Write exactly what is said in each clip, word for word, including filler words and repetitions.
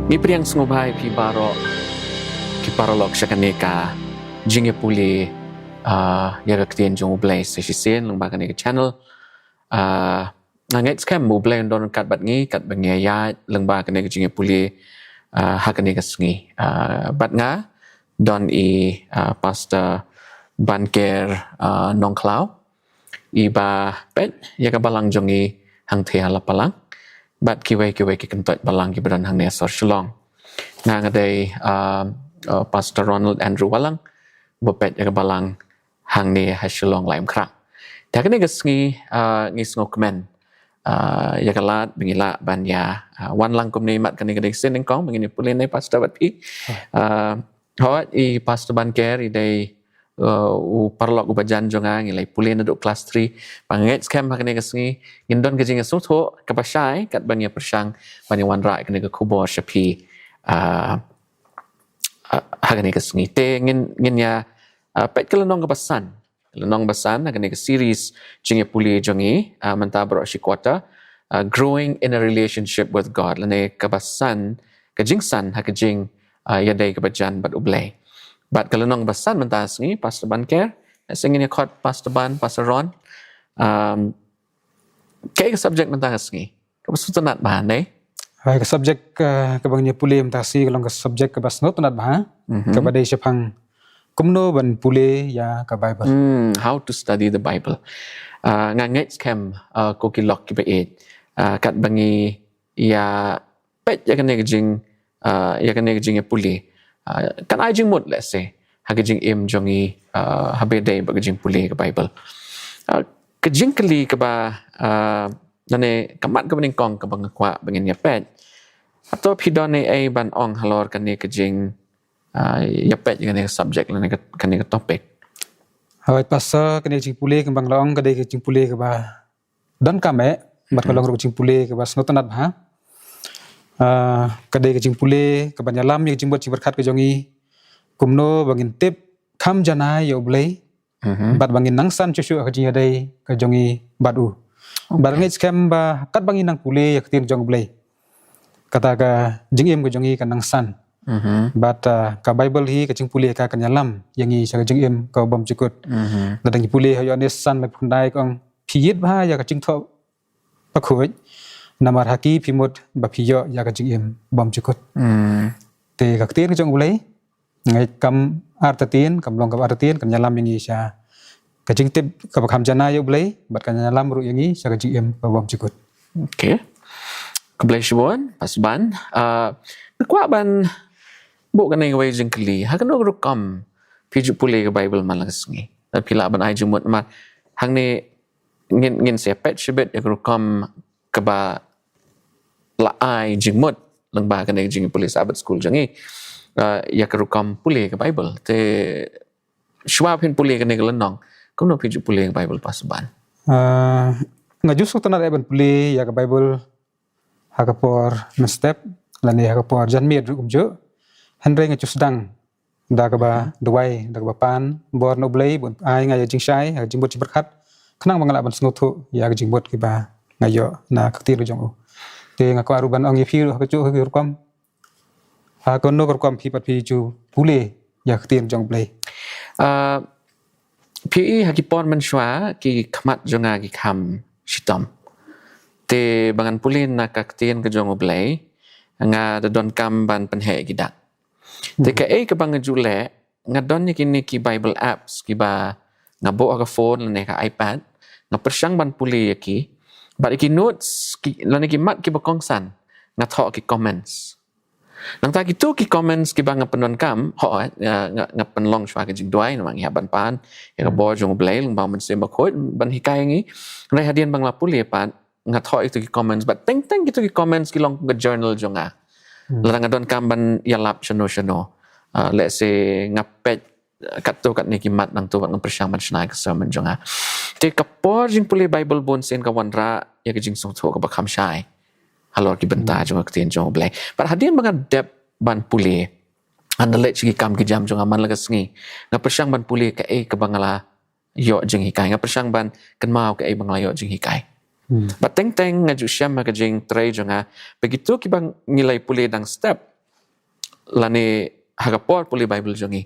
Ngi pdiang sngewbha ïa phi baroh ki paralok sha kane ka jingïapule, ah, ïa ka ktien jong U Blei sa shisien lyngba kane ka channel. Ah, nga ngeit skhem U Blei un don ryngkat bad ngi katba ngi ïaid lyngba kane ka jingïapule, ah, ha kane ka sngi. Ah, bad nga don i, ah, Pastor Banker, ah, Nongkhlaw, iba peit ïa ka balang jong ngi hangthie ha Lapalang, bad kiwei kiwei ki kyntoit balang kiba don hangne ha sor Shillong. Nga nga dei, ah, ah, Pastor Ronald Andrew Wallang, ba peit ïa ka balang hangne ha Shillong Laitumkhrah. Te ha kane ka sngi, ah, ngi sngewkmen, ah, ïa ka lad ba ngi lah ban ïa, ah, wan lang kumne mat kane ka dei ka sien nyngkong ba ngin ïapule ne Pastor bad phi. Ah, hooid, i Pastor Banker i dei, ah, u paralok uba jan jong nga, ngi la ïapule naduh klas three. Ba nga ngeit skhem ha kane ka sngi ngin don ka jingïasngewthuh kaba shai katba ngi ïapyrshang ban ïawanrah ïa kane ka khubor sha phi, ah, ah, ha kane ka sngi. Te ngin, ngin ïa, ah, peit ka lynnong kaba san. Lynnong ba san ha kane ka series jingïapule jong ngi, ah, mynta baroh shi quarter, ah, Growing in a Relationship with God. Lane kaba san, ka jingsan ha ka jing, ah, ïadei kaba jan bad U Blei. Bad ka lynnong ba san mynta ka sngi, Pastor Banker, sa ngin ïa khot Pastor Ban, Pastor Ron. Um, kaei ka subject mynta ka sngi? Kaba sngewtynnat bha ne? Hai, ka subject, ah, kaba ngin ïapule mynta ka sngi ka long ka subject kaba sngewtynnat bha, Mhm. kaba dei shaphang kumno ban pule ïa ka Bible. Hmm, how to study the Bible. Ah, nga ngeit skhem, ah, ko ki lok kiba ïeit, ah, katba ngi ïa peit ïa kane ka jing, ah, ïa kane ka jingïapule, ah, kan ai jingmut lehse ha ka jingim jong ngi, ah, haba ïadei bad ka jingpule ka Bible. Ah, ka jingkylli kaba, ah, lane ka mat kaba nyngkong kaba nga kwah ba ngin ïa peit. Hato phi don ei ei ban ong halor kane ka jing, ah, ïa peit ïa kane ka subject lane ka, kane ka topic? Hooid Pastor, kane ka jingpule kumba nga la ong ka dei ka jingpule kaba donkam eh, bad ka Mhm. long ruh ka jingpule kaba sngewtynnat bha. Ah, ka dei ka jingpule kaban ïalam ïa ka jingmut jingpyrkhat ka jong ngi, kumno ba ngin tip kham janai ïa U Blei, Mhm. bad ba ngin nang san shuh shuh ha ka jingïadei ka jong ngi bad u. Bad nga ngeit skhem ba katba ngi nang pule ïa ka ktien jong U Blei, kata ka jingim ka jong ngi kan nang san. Mhm. Bad, ah, ka Bible hi ka jingpule ka kan ïalam ïa ngi sha ka jingim kaba bymjukut. Mhm. Lada ngi pule ha Ïoannis san, laiphew khyndai ka ong, phi ïit bha ïa ka jingthoh bakhuid, namar ha ki phi mut ba phi ïoh ïa ka jingim bymjukut. Hmm. Te ka ktien ka jong U Blei, nga ngeit kam artatien, kam long kaba artatien, kan ïalam ïa ngi sha ka jingtip kaba kham janai ïa U Blei, bad kan ïalam ruh ïa ngi sha ka jingim kaba bymjukut. Okay. Khublei shibun, Pastor Ban. Ah, nga kwah ban buh kane kawei jingkylli. Ha kano ka rukom phi ju pule ka Bible man la ka sngi? Lada phi lah ban ai jingmut namar hangne ngin, ngin sa peit shibit ïa ka rukom kaba la ai jingmut lyngba kane ka jingpule Sabbath School jong ngi. Ah, ïa ka rukom pule ka Bible. Te shuwa phin pule kane ka lynnong, kumno phi ju pule ka Bible, Pastor Ban? Ah, nga ju sngewtynnat eh ban pule ïa ka Bible ha ka por mynstep lane ha ka por janmiet ruh kumjuh. Hynrei nga ju sdang da kaba Mhm. duwai, da kaba pan bor na U Blei ban ai nga ïa jingshai ha ka jingmut jingpyrkhat, khnang ba nga lah ban sngewthuh ïa ka jingmut kiba nga ïoh na ka ktien ka jong u. Te nga kwah ruh ban ong ïa phi ruh ha kajuh ka rukom, ha kano ka rukom phi pat phi ju pule ïa ka ktien jong U Blei? Ah, phi i ha ki por mynshuwa ki khmat jong nga ki kham shitom. Te ba ngan pule na ka ktien ka jong U Blei, nga da donkam ban pynheh ïa ki dak. Te Mhm. kaei kaba nga ju leh, nga don ïa kine ki Bible apps kiba nga buh ha ka phone lane ka iPad, nga pyrshang ban pule ïa ki, bad ïa ki notes ki, lane ki mat kiba kongsan, nga thoh ki comments. Nangta kito ki comments kiba nga pyndonkam, hooid, nga, nga, nga pynlong shuwa ka jingduwai, namar ngi hap ban pan ïa ka bor jong U Blei lyngba U Mynsiem Bakhuid ban hikai ïa ngi. Hynrei hadien ba nga la pule pat, nga thoh ïa kito ki comments, bad teng teng kito ki comments ki long kum ka journal jong nga. Hmm. Lada nga donkam ban ïalap shano shano, ah, lehse nga peit, ah, katto katne ki mat nangto bad nga pyrshang ban shna ïa ka sermon jong nga. Te ka por jingpule Bible bunsien ka wanrah ïa ka jingsngewthuh kaba kham shai halor ki bynta Hmm. jong ka ktien jong U Blei. Bad hadien ba nga dep ban pule, ngan da leit sha ki kam ki jam jong nga man la ka sngi, nga pyrshang ban pule kaei kaba nga la ïoh jinghikai, nga pyrshang ban kynmaw kaei ba nga la ïoh jinghikai. Hmm. Bad teng teng nga ju shem ha ka jingtrei jong nga ba kito kiba ngi la ïa pule dang step, lane ha ka por pule Bible jong ngi,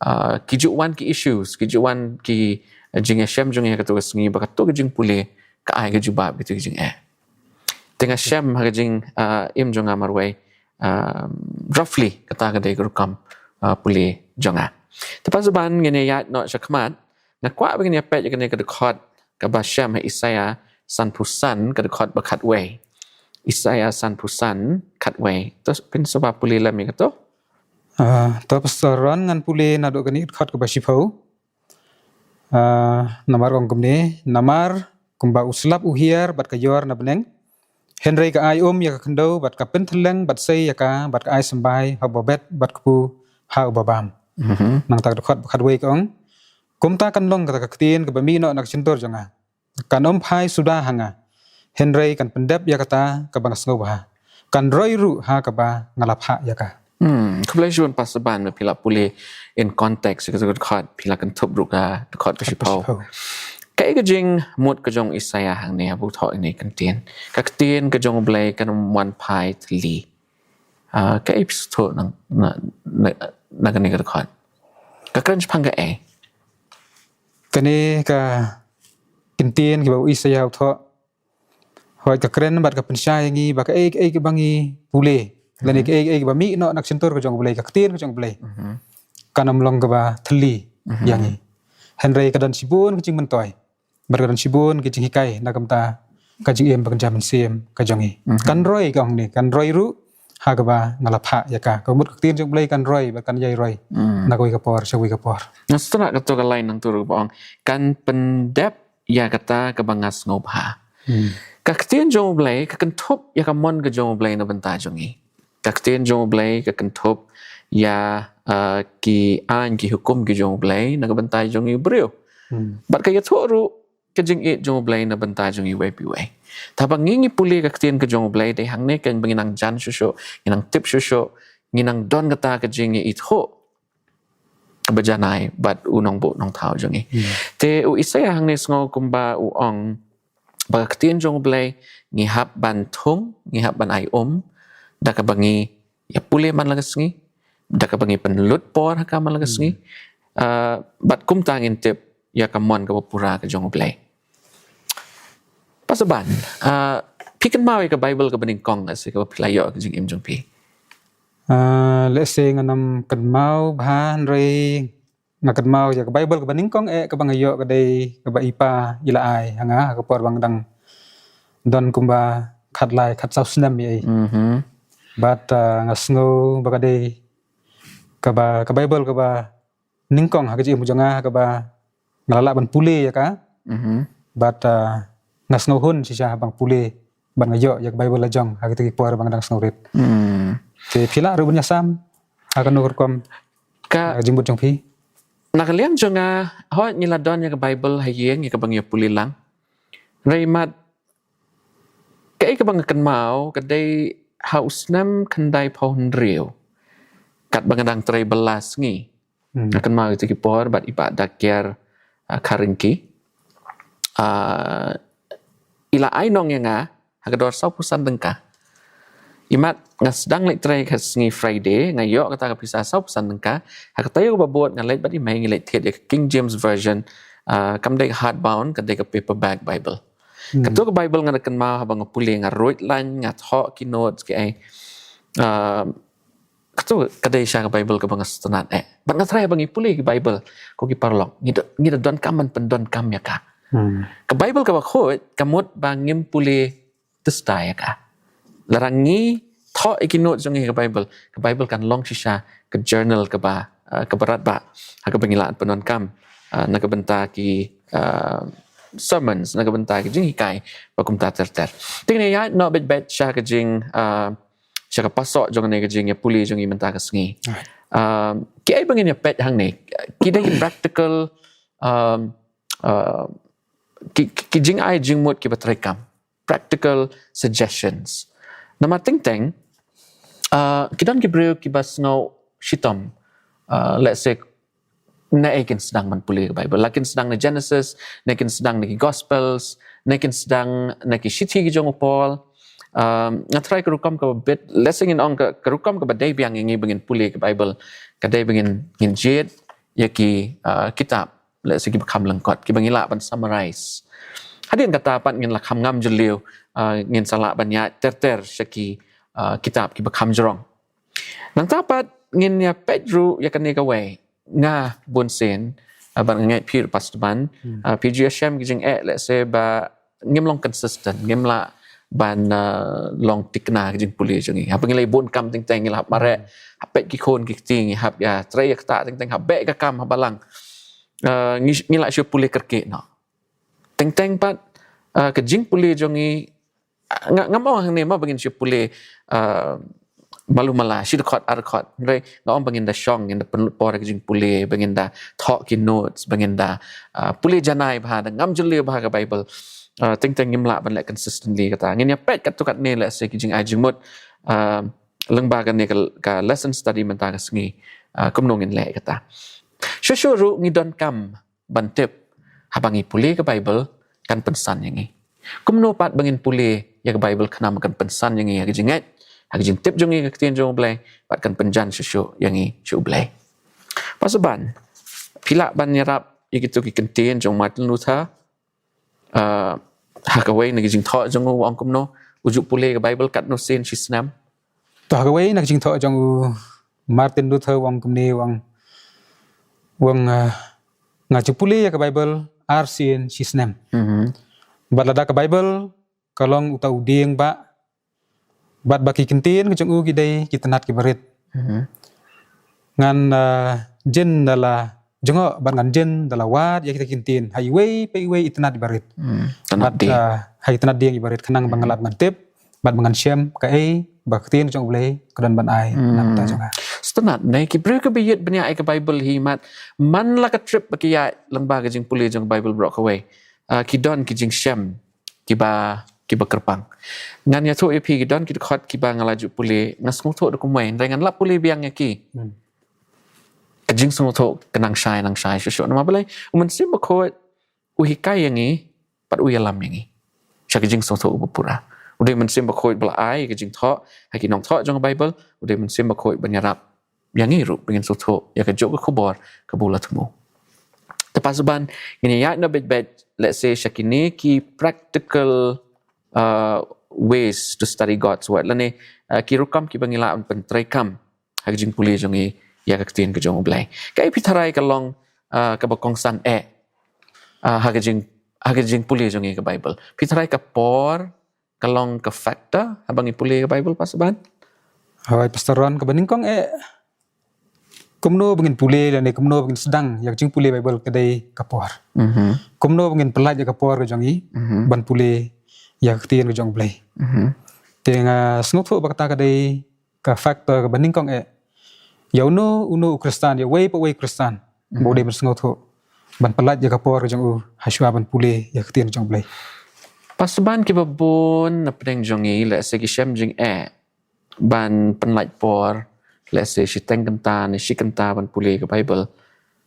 ah, ki ju wan ki issues, ki ju wan ki jingïashem jong ngi ha kato ka sngi ba kato ka jingpule ka ai ka jubab kito ki jingeh. Te nga shem ha ka jing, ah, im jong nga marwei, ah, roughly kata ka dei ka rukom, ah, pule jong nga. Te pat sa ban ngin ïaid noh sha khmat, nga kwah ba ngin ïa peit ïa kane ka dkhot kaba shem ha Isaïah sanphew san, ka dkhot ba khatwei. Isaïah sanphew san khatwei. To phin sa ba pule lem ïa kato. Ah, to Pastor Ron, ngan pule naduh kane ka dkhot kaba shiphew. Ah, namar ong kumne, namar kumba u slap u hiar bad ka ïor na bneng, hynrei ka ai um ïa ka khyndew bad ka pynthylleng bad sei ïa ka bad ka ai symbai ha uba bet bad kpu ha uba bam. Mhm. Nangta ka dkhot ba khatwei ka ong, kumta kan long kata ka ktien kaba mih noh na ka shyntur jong nga. Kan ym phai suda ha nga, hynrei kan pyndep ïa kata kaba nga sngewbha. Kan roi ruh ha kaba nga la phah ïa ka. Hmm, khublei shibun Pastor Ban, ba phi la pule in context ïa ka dkhot, phi la kynthup ruh ka dkhot ka shiphew. Shiphew. Kaei ka jingmut ka jong Isaïah hangne haba u thoh ine i kyntien? Ka ktien ka jong U Blei kan ym wan phai thylli. Ah, kaei phi sngewthuh na, na, na, na kane ka dkhot? Ka kren shaphang kaei? Kane ka kyntien kaba u Isaïah u thoh, hooid, ka kren bad ka pynshai ïa ngi ba kaei kaei kaba ngi pule, lane kaei kaei kaba mih noh na ka shyntur ka jong U Blei, ka ktien ka jong U Blei, mhm, kan ym long kaba thylli, mhm, ïa ngi. Hynrei ka don shibun ka jingmyntoi bad ka don shibun ka jinghikai na ka bynta ka jingim ba kynja mynsiem ka jong ngi. Mhm. Kan roi, ka ong ne, kan roi ruh ha kaba nga la phah ïa ka. Ka mut ka ktien jong U Blei kan roi bad kan ïai roi, mhm, na kawei ka por sha kawei ka por. Nga sngewtynnat kato ka lain nangta ruh kaba ong, kan pyndep ïa kata kaba nga sngewbha. Hmm. Ka ktien jong U Blei ka kynthup ïa ka mon ka jong U Blei na bynta jong ngi. Ka ktien jong U Blei ka kynthup ïa, ah, ki aiñ ki hukum ki jong U Blei na ka bynta jong ngi u briew. Hmm. Bad ka ïathuh ruh ka jingïeit jong U Blei na bynta jong ngi uwei pa uwei. Te haba ngi ngi pule ka ktien ka jong U Blei, dei hangne kein ba ngi nang jan shuh shuh, ngi nang tip shuh shuh, ngi nang don kata ka jingïaithuh ba janai bad u nongbuh nongthaw jong ngi. Hmm. Te u Isaïah hangne sngew kumba u ong ba ka ktien jong U Blei ngi hap ban thung, ngi hap ban ai um da kaba ngi ïa pule man la ka sngi, da kaba ngi pynlut por ha ka man la ka sngi. Hmm. Ah, bad kumta ngin tip ïa ka mon kaba pura ka jong U Blei. Pastor Ban, ah, phi kynmaw ïa ka Bible kaba nyngkong lehse kaba phi la ïoh ha ka jingim jong phi? Ah, lehse ngan ym kynmaw bha, hynrei nga kynmaw ïa ka Bible kaba nyngkong eh kaba nga ïoh ka dei kaba i pa i la ai ha nga ha ka por ba nga dang don kumba khatlai khatsaw snem ïa i. Mhm. Bad, ah, nga sngew ba ka dei kaba, ka Bible kaba nyngkong ha ka jingim jong nga ha kaba nga la lah ban pule ïa ka. Mhm. Bad, ah, nga sngew hun shisha haba nga pule bad nga ïoh ïa ka Bible la jong ha kito ki por ba nga dang sngewrit. Hmm. Te phi lah ruh ban ïasam ha kano ka rukom ka, ah, jingmut jong phi? Na ka liang jong nga, hooid ngi la don ïa ka Bible ha ïing ïa kaba ngi ïa pule lang. Hynrei mat kaei kaba nga kynmaw ka dei ha u snem khyndai phew hynriew, katba nga dang trei bylla sngi. Hmm. Nga kynmaw ïa kito ki por bad i Bah Dakiar, ah, Kharringki, ah, i la ai nong ïa nga ha ka dor sawphew san tyngka. Imat nga sdang leit trei ka sngi Friday, nga ïoh kata ka pisa sawphew san tyngka. Ha ka taïew kaba bud nga leit bad i mei, ngi leit thied ïa ka King James Version, ah, kam dei ka hardbound, ka dei ka paperback Bible. Hmm. Kato ka Bible nga da kynmaw haba nga pule, nga ruid lain, nga thoh ki notes ki ei. Ah, kato ka dei shisha ka Bible kaba nga sngewtynnat eh. Bad nga tharai haba ngi pule ki Bible, ko ki paralok, ngi da, ngi da donkam ban pyndonkam ïa ka. Hmm. Ka Bible kaba khuid ka mut ba ngim pule tista ïa ka. Lada ngi thoh ïa ki notes jong ngi ha ka Bible, ka Bible kan long shisha ka journal kaba, ah, kaba radbah ha kaba ngi lah ban pyndonkam, ah, na ka bynta ki, ah, sermons, na ka bynta ki jinghikai ba kumta ter ter. Te ngin ïaid noh beit beit sha ka jing, ah, sha ka pasoh jong kane ka jingïapule jong ngi mynta ka sngi. Alright. Um, kiei ba ngin ïa peit hangne? Ki dei ki practical, um, uh, ki, ki, ki jingai jingmut kiba treikam. Practical suggestions. Namar teng teng, uh, ki don ki briew kiba sngew shitom, uh, let's say, naei kin sdang ban pule ka Bible. La kin sdang na Genesis, naei kin sdang na ki Gospels, naei kin sdang na ki shithi ki jong u Paul. Um, nga tharai ka rukom kaba bit, lehse ngin ong ka, ka rukom kaba dei biang ïa ngi ba ngin pule ka Bible, ka dei ba ngin, ngin jied ïa ki, uh, kitab, lehse kiba kham lyngkot, kiba ngi lah ban summarize. Hadien kata pat ngin la kham ngam jylliew, uh, ngin sa lah ban ïaid ter ter sha ki, uh, kitab kiba kham jrong. Nangta pat ngin ïa peit ruh ïa kane kawei. Nga bun sien, uh, bad nga ngeit phi ruh Pastor Ban, uh, phi ju ïashem ki jingeh, lehse ba ngim long consistent, ngim lah ban, uh, long thikna ka jingpule jong ngi. Haba ngi la bun kam teng teng ngi la hap mareh, hap peit ki khun ki kti, ngi hap ïatrei ïa kata teng teng, hap beh ka kam ha balang. Uh, ngi, ngi la shu pule kyrkieh noh. Teng teng pat, uh, ka jingpule jong ngi, uh, nga, ngam ong hangne ma ba ngin shu pule, uh, malu mala, shi dkhot ar dkhot. Hynrei nga ong ba ngin da shong, ngin da pynlut por ha ka jingpule, ba ngin da thoh ki notes, ba ngin da, uh, pule janai bha, da ngam jylliew bha ka Bible. Uh, teng teng ngim lah ban leh consistently kata. Ngin ïa peit katto katne lehse ki jingai jingmut, uh, lyngba kane ka, ka lesson study mynta ka sngi. Uh, kumno ngin leh kata. Shuh shuh ruh ngi donkam ban tip, haba ngi pule ka Bible, kan pynsan ïa ngi. Kumno pat ba ngin pule ïa ka Bible khnang ba kan pynsan ïa ngi ha ka jingngeit, ha ka jingtip jong ngi ïa ka ktien jong U Blei, bad kan pynjan shuh shuh ïa ngi sha U Blei. Pastor Ban, phi lah ban ïarap ïa kito ki kyntien jong Martin Luther, uh, ha kawei na ki jingthoh jong u, u ong kumno, u ju pule ka Bible katno sien shi snem? To, ha kawei na ki jingthoh jong u Martin Luther u ong kumne, u ong, u ong, uh, nga ju pule ïa ka Bible ar sien shi snem. Mhm. Bad lada ka Bible ka long uta u dieng bah, bad ba ki kyntien ka jong u ki dei ki tnat ki barit. Mhm. Ngan, uh, jin da la jngoh bad ngan jin da la wad ïa kita ki kyntien ha iwei pa iwei i tnat i barit. Hmm. Tnat dieng. Bad, uh, ha i tnat dieng i barit khnang ba nga lah ban tip bad ba ngan shem kaei ba ka ktien jong U Blei ka don ban ai na ka bynta jong nga. Sngewtynnat ne, ki briew kiba ïit bniah ïa ka Bible hi, mat, man la ka trip ba ki ïaid lyngba ka jingpule jong ka Bible baroh kawei, uh, ki don ki jingshem kiba, kiba kyrpang. Ngan ïathuh ïa phi, ki don ki dkhot kiba nga la ju pule, nga sngewthuh da kumwei, hynrei ngan lap pule biang ïa ki. Hmm. Ka jingsngewthuh ka nang shai, nang shai shuh shuh. Namar balei? U Mynsiem Bakhuid u hikai ïa ngi, bad u ïalam ïa ngi sha ka jingsngewthuh kaba pura. U dei u Mynsiem Bakhuid ba la ai ka jingthoh ha ki nongthoh jong ka Bible, u dei u Mynsiem Bakhuid ban ïarap ïa ngi ruh ba ngin sngewthuh ïa kajuh ka khubor kaba u la thmu. Te Pastor Ban, ngin ïaid noh beit beit, let's say, sha kine ki practical, uh, ways to study God's word, lane, uh, ki rukom kiba ngi lah ban pyntreikam ha ka jingpule jong ngi ïa ka ktien ka jong U Blei. Kaei phi tharai ka long, uh, kaba kongsan eh, uh, ha ka jing, ha ka jingpule jong ngi ka Bible? Phi tharai ka por ka long ka factor haba ngi pule ka Bible, Pastor Ban? Hooid Pastor Ron, kaba nyngkong eh, kumno ba ngin pule lane kumno ba ngin sdang ïa ka jingpule Bible ka dei ka por. Mhm. Kumno ba ngin pyllait ïa ka por ka jong ngi, mhm, ban pule ïa ka ktien ka jong U Blei. Mhm. Te nga sngewthuh ba kata ka dei ka factor kaba nyngkong eh. Ïa uno uno u Khristan, ïa uwei pa uwei u Khristan, ba u dei ban sngewthuh ban pyllait ïa ka por ka jong u hashwa ban pule ïa ka ktien jong U Blei. Pastor Ban, kiba bun na pdeng jong ngi, let's say, ki shem jingeh ban pynlait por, let's say, shiteng kynta ne shi kynta ban pule ka Bible.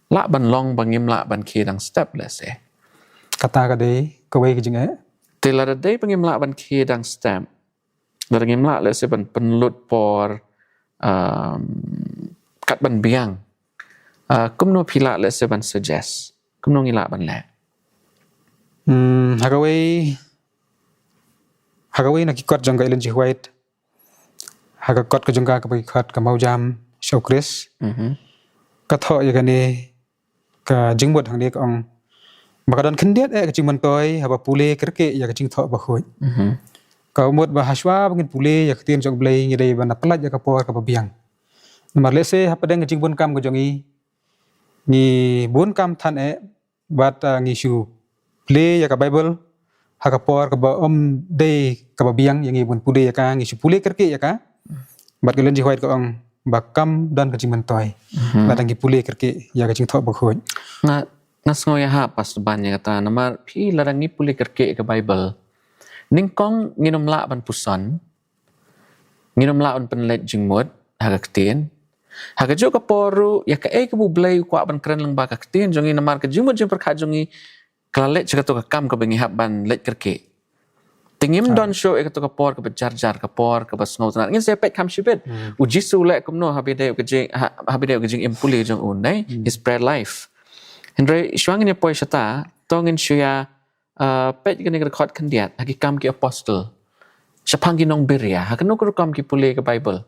Lah ban long ba ngim lah ban khie dang step, let's say. Kata ka dei kawei ka jingeh. Te lada dei ba ngim lah ban khie dang step, lada ngim lah, let's say, ban pynlut por, um, kat ban biang, uh, kumno phi lah, let's say, ban suggest? Kumno ngi lah ban leh? Hmm, ha kawei, ha kawei na ki kot jong ka Ellen G. White, ha ka kot ka jong ka kaba ki khot Ka Mawjam sha U Khrist, mhm, ka thoh ïa kane ka jingmut hangne, ka ong ba ka don khyndiat eh ka jingmyntoi haba pule kyrkieh ïa ka Jingthoh Bakhuid. Mhm. Ka mut ba hashwa ba ngin pule ïa ka ktien jong U Blei, ngi dei ban da pyllait ïa ka por kaba biang. Namar lehse hapdeng ka jingbun kam ka jong ngi, ngi bun kam than eh, bad, ah, ngi shu pule ïa ka Bible ha ka por kaba ym dei kaba biang ïa ngi ban pule ïa ka, ngi shu pule kyrkieh ïa ka. Bad ka Ellen G. White ka ong ba kam don ka jingmyntoi, mhm, lada ngi pule kyrkieh ïa ka Jingthoh Bakhuid. Nga, nga sngew ïahap, Pastor Ban, ïa kata, namar phi, lada ngi pule kyrkieh ïa ka Bible, nyngkong ngin ym lah ban puson, ngin ym lah ban pynleit jingmut ha ka ktien. Ha kajuh ka por ruh, ïa kaei kaba U Blei u kwah ban kren lyngba ka ktien jong ngi, namar ka jingmut jingpyrkhat jong ngi ka la leit sha kato ka kam kaba ngi hap ban leit kyrkieh. Te ngim don shuh ïa kato ka por kaba jar jar, ka por kaba sngewtynnat. Ngin sa peit kham shibit. U Jisu u leh kumno haba ïadei ka jing, ha-, haba ïadei ka jingim pule jong u, ne? His prayer life. Hynrei shuwa ngin ïa poi shata, to ngin shu ïa, uh, peit kane ka dkhot khyndiat, ha Ki Kam ki Apostol. Shaphang ki nong Beria, ha kano ka rukom ki pule ka Bible.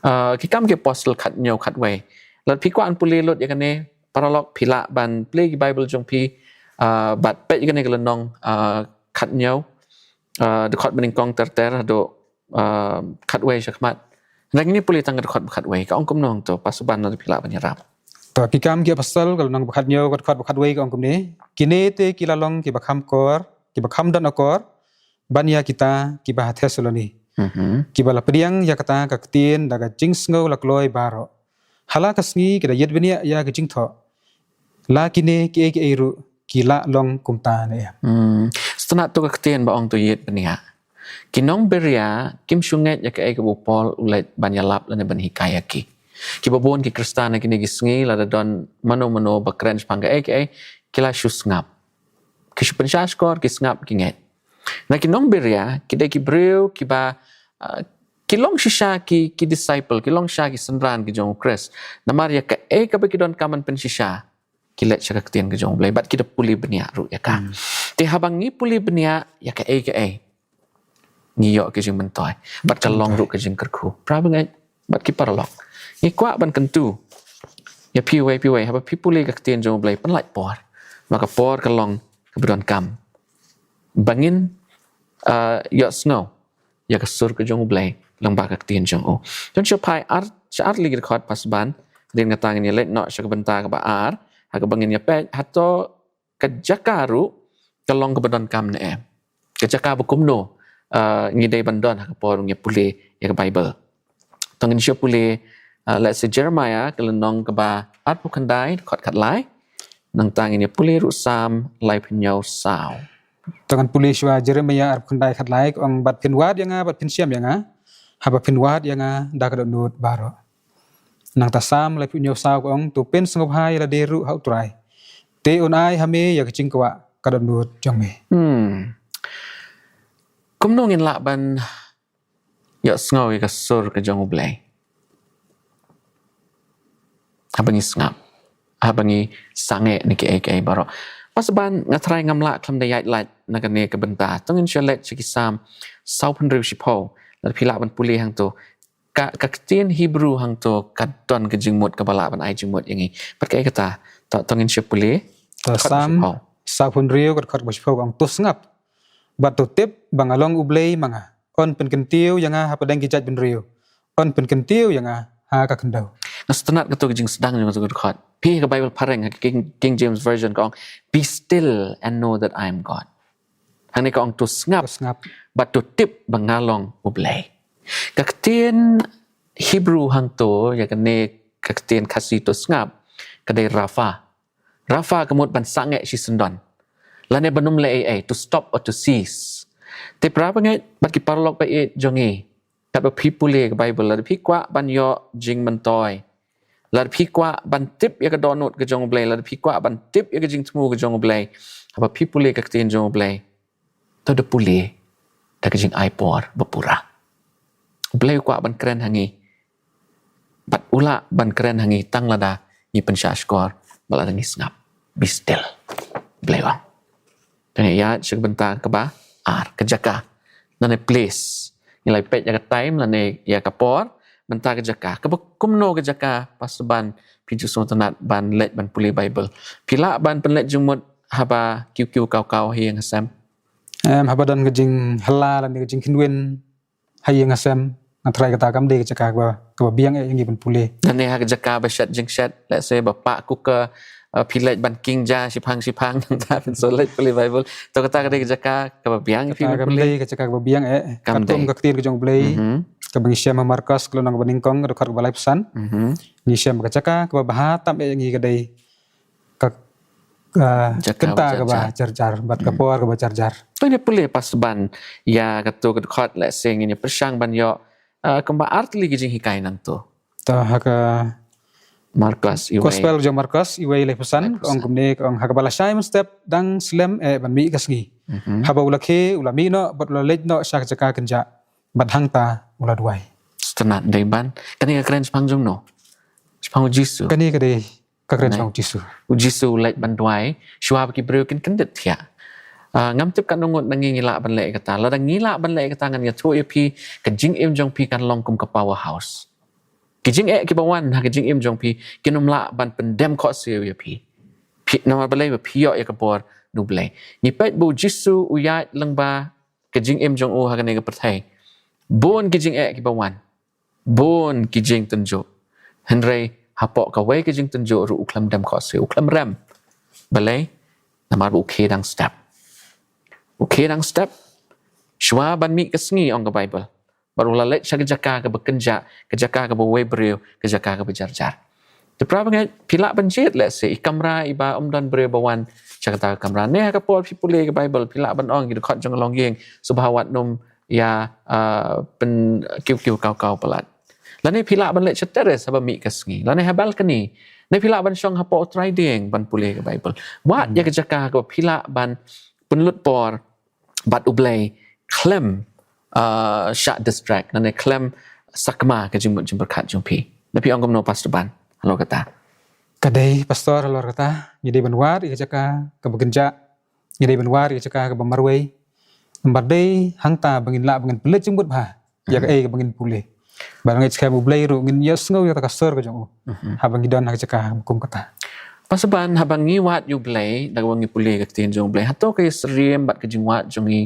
Uh, Ki Kam ki Apostol khathynñiew khatwei. Lada phi kwah ban pule lut ïa kane, paralok, phi lah ban plie ki Bible jong phi, uh, bad peit ïa kane ka lynnong, uh, khathynñiew, uh, dkhot banyngkong ter ter haduh, uh, khatwei shakhmat. Hynrei ngin ïa pule tang ka dkhot ba khatwei, ka ong kumno hangto, Pastor Ban, lada phi lah ban ïarap. To, Ki Kam ki Apostol, ka lynnong ba khathynñiew, ka dkhot ba khatwei, ka ong kumne: Kine te ki la long kiba kham kor, kiba kham don akor ban ïa kita kiba ha Thessaloni, kiba la pdiang ïa kata ka ktien da ka jingsngew la kloi baroh. Ha la ka sngi ki da ïit bniah ïa ka jingthoh. La kine kiei kiei ruh ki la long kumta ne em. Hmm. Sngewtynnat to ka ktien ba ong to ïit bniah. Ki nong Beria kim shu ngeit ïa kaei kaba u Paul u leit ban ïalap lane ban hikai ïa ki. Kiba bun ki Khristan ha kine ki sngi, lada don mano mano ba kren shaphang kaei kaei, ki la shu sngap. Ki shu pynshah shkor, ki sngap, ki ngeit. Na ki nong Beria, ki dei ki briew kiba, uh, ki long shisha ki, ki disciple, ki long shisha ki synran ki jong u Khrist. Namar ïa kaei kaba ki donkam ban pynshisha, ki leit sha ka ktien ka jong u Blei, bad ki da pule bniah ruh ïa ka. Hmm. Te haba ngi pule bniah ïa kaei kaei, ngi ïoh ka jingmyntoi, bad ka long ruh ka jingkyrkhu. Para bangeit bad ki paralok, ngi kwah ban kyntu ïa phi uwei pa uwei, haba phi pule ka ktien jong u Blei, pynlait por. Namar ka por ka long kaba donkam ba ngin, uh, ïohsngew ïa ka sur ka jong u Blei lyngba ka ktien jong u. Don sha phai ar, sha ar tylli ki dkhot, Pastor Ban, hadien kata ngin ïa leit noh sha ka bynta kaba ar, ha kaba ngin ïa peit hato ka jaka ruh ka long kaba donkam ne em. Ka jaka ba kumno, uh, ngi dei ban don ha ka por ngi pule ïa ka Bible. To ngin shu pule, uh, let's say, Jeremiah, ka lynnong kaba arphew khyndai, dkhot khatlai. Nangta ngin ïa pule ruh Salm laiphew hynñiew saw. To ngan pule shuwa Jeremiah arphew khyndai khatlai, ka ong: Bad phin wad ïa nga, bad phin shem ïa nga, haba phin wad ïa nga da ka dohnud baroh. Nangta Salm laiphew hynñiew saw ka ong: To pynsngewbha ïa lade ruh ha U Trai, te un ai ha me ïa ka jingkwah ka dohnud jong me. Hmm. Kumno ngin lah ban ïohsngew ïa ka sur ka jong u Blei? Haba ngi sngap, haba ngi sangeh na kiei kiei baroh. Pastor Ban, nga tharai ngam lah khlem da ïaid lait na kane ka bynta. To ngin shu leit sha ki Salm sawphew hynriew shiphew. Lada phi lah ban pule hangto. Ka, ka ktien Hebrew hangto ka don ka jingmut kaba lah ban ai jingmut ïa ngi. Bad kaei kata? To, to ngin shu pule. To, Salm sawphew hynriew, ka dkhot kaba shiphew ka ong: To sngap bad to tip ba nga long U Blei ma nga. Un pynkyntiew ïa nga hapdeng ki jaitbynriew. Un pynkyntiew ïa nga ha ka khyndew. Nga sngewtynnat kato ka jingsdang jong kato ka dkhot. Phi ha ka Bible phareng, ha ka King, King James Version ka ong: Be still and know that I am God. Hangne ka ong: To sngap, to sngap, bad to tip ba nga long U Blei. Ka ktien Hebrew hangto ïa kane ka ktien Khasi to sngap, ka dei Rapha. Rapha ka mut ban sangeh shisyndon, lane ban ym leh ei ei, to stop or to cease. Te para bangeit bad ki paralok ba ïeit jong ngi, katba phi pule ka Bible, lada phi kwah ban ïoh jingmyntoi, lada phi kwah ban tip ïa ka dohnud ka jong U Blei, lada phi kwah ban tip ïa ka jingthmu ka jong U Blei, haba phi pule ka ktien jong U Blei, to da pule da ka jingai por ba pura. U Blei u kwah ban kren ha ngi, bad u lah ban kren ha ngi tang lada ngi pynshah shkor bad lada ngi sngap. Be still, U Blei u ong. Te ngin ïa sha ka bynta kaba ar, ka jaka, lane place. Ngi la peit ïa ka time lane ïa ka por, bynta ka jaka. Kaba kumno ka jaka, Pastor Ban, phi ju sngewtynnat ban leit ban pule Bible? Phi lah ban pynleit jingmut haba kiew kiew kaw kaw ha ïing ha sem? Em, haba don ka jinghylla lane ka jingkhynwin ha ïing ha sem, nga tharai kata kam dei ka jaka kaba, kaba biang eh ïa ngi ban pule. Lane ha ka jaka ba shet jingshet, let's say ba pah cooker, uh, phi leit ban king ja shiphang shiphang, nangta phin sa leit pule Bible. To kata ka dei ka jaka kaba biang ïa phi ban pule? Kam dei ka jaka kaba biang eh. Katkum ka ktien ka jong U Blei, kaba ngi shem ha Markos ka lynnong kaba nyngkong, ka dkhot kaba laiphew san. Ngi shem ka jaka kaba bha tam eh ïa ngi ka dei ka, ah, ka bynta kaba jar jar bad ka por kaba jar jar. To ngin ïa pule, Pastor Ban, ïa kato ka dkhot, let's say ngin ïa pyrshang ban ïoh, ah, kumba ar tylli ki jinghikai nangto. To ha ka, Markos iwei. Gospel jong Markos iwei laiphew san, ka ong kumne, ka ong, ha kaba lashai mynstep dang slem eh ban mih ka sngi. Mhm. Haba u la khie, u la mih noh bad u la leit noh sha ka jaka kynjah bad hangta u la duwai. Sngewtynnat, dei ban, kane ka kren shaphang jong no? Shaphang u Jisu. Kane ka dei ka kren shaphang u Jisu. U Jisu u leit ban duwai shuwa ba ki briew kin kyndit thiah. Ah, ngam tip katno ngut na ngi ngi lah ban leh kata. Lada ngi lah ban leh kata, ngan ïathuh ïa phi, ka jingim jong phi kan long kum ka powerhouse. Ki jingeh kiba wan ha ka jingim jong phi kin ym lah ban pyndem khohsiew ïa phi. Phi, namar balei? Ba phi ïoh ïa ka bor na U Blei. Ngi peit ba u Jisu u ïaid lyngba ka jingim jong u ha kane ka pyrthei. Bun ki jingeh kiba wan, bun ki jingtynjuh. Hynrei hapoh kawei ka jingtynjuh ruh u khlem dem khohsiew, u khlem rem. Balei? Namar ba u khie dang step. U khie dang step. Shuwa ban mih ka sngi, ong ka Baibl, bad u la leit sha ka jaka kaba kynjah, ka jaka kaba wei briew, ka jaka kaba jarjar. Te para bangeit, phi lah ban jied lehse i kamra iba ym don briew ba wan sha kata ka kamra. Ne ha ka por phi pule ka Baibl, phi lah ban ong ki dkhot jong ka longïing, sngewbha wat nym ïa, ah, pynkiw kiw kaw kaw palat. Lane phi lah ban leit sha terrace haba mih ka sngi, lane ha balcony. Ne phi lah ban shong hapoh u trai dieng ban pule ka Baibl. Wad ïa ka jaka kaba phi lah ban pynlut por bad U Blei khlem, ah, shah distract, lane khlem sakma ka jingmut jingpyrkhat jong phi. Da phi ong kumno, Pastor Ban, halor kata? Ka dei, Pastor, halor kata, ngi dei ban wad ïa ka jaka kaba kynjah, ngi dei ban wad ïa ka jaka kaba marwei. Namar dei hangta ba ngin lah ba ngin pynleit jingmut bha ïa kaei kaba ngin pule. Bad ngeit skhem U Blei ruh ngin ïohsngew ïa ka sur ka jong u. Mhm. Haba ngi don ha ka jaka kum kata. Pastor Ban, haba ngi wad ïa U Blei, da kaba ngi pule ka ktien jong U Blei, hato ka ïasyriem bad ka jingwad jong ngi,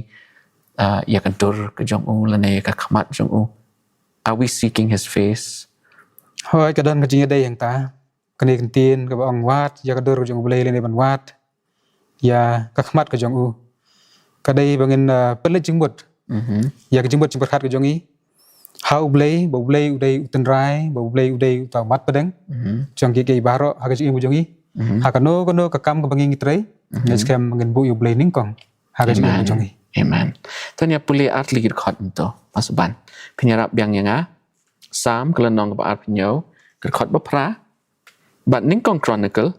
ah, ïa ka dur ka jong u, lane ïa ka khmat jong u? Are we seeking his face? Hooid, ka don ka jingïadei hangta. Kane ka ktien kaba ong wad ïa ka dur ka jong U Blei lane ban wad ïa ka khmat ka jong u, ka dei ba ngin, ah, pynleit jingmut. Mhm. Ïa ka jingmut jingpyrkhat ka jong ngi ha U Blei, ba U Blei u dei u tynrai, ba U Blei u dei uta u mat pdeng. Mhm. Jong kiei kiei baroh ha ka jingim ka jong ngi. Mhm. Ha kano kano ka kam kaba ngi ngi trei, mhm, ngeit skhem ngin buh ïa U Blei nyngkong ha ka jingim ka jong ngi. Amen. To ngin ïa pule ar tylli ki dkhot mynta, Pastor Ban. Phin ïarap biang ïa nga. Salm ka lynnong kaba arphew hynñiew, ka dkhot ba phra. Bad Nyngkong Chronicle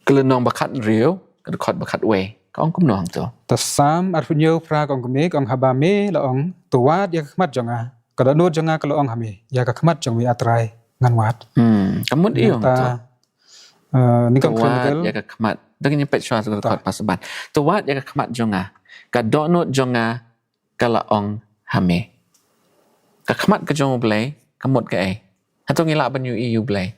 ka lynnong ba khathynriew, ka dkhot ba khatwei, ka ong kumno hangto? Ta Salm arphew hynñiew phra ka ong kumne, ka ong, haba me la ong, to wad ïa ka khmat jong nga, ka dohnud jong nga ka la ong ha me, ïa ka khmat jong me, A Trai, ngan wad. Hmm, ka mut ïa u hangto? Eh, Nyngkong Chronicle. To wad ïa ka khmat. Da ngin ïa peit shuwa ka dkhot, Pastor Ban. To wad ïa ka khmat jong nga, ka dohnud jong nga ka la ong ha me. Ka khmat ka jong U Blei ka mut kaei? Hato ngi lah ban ïohi ïa U Blei?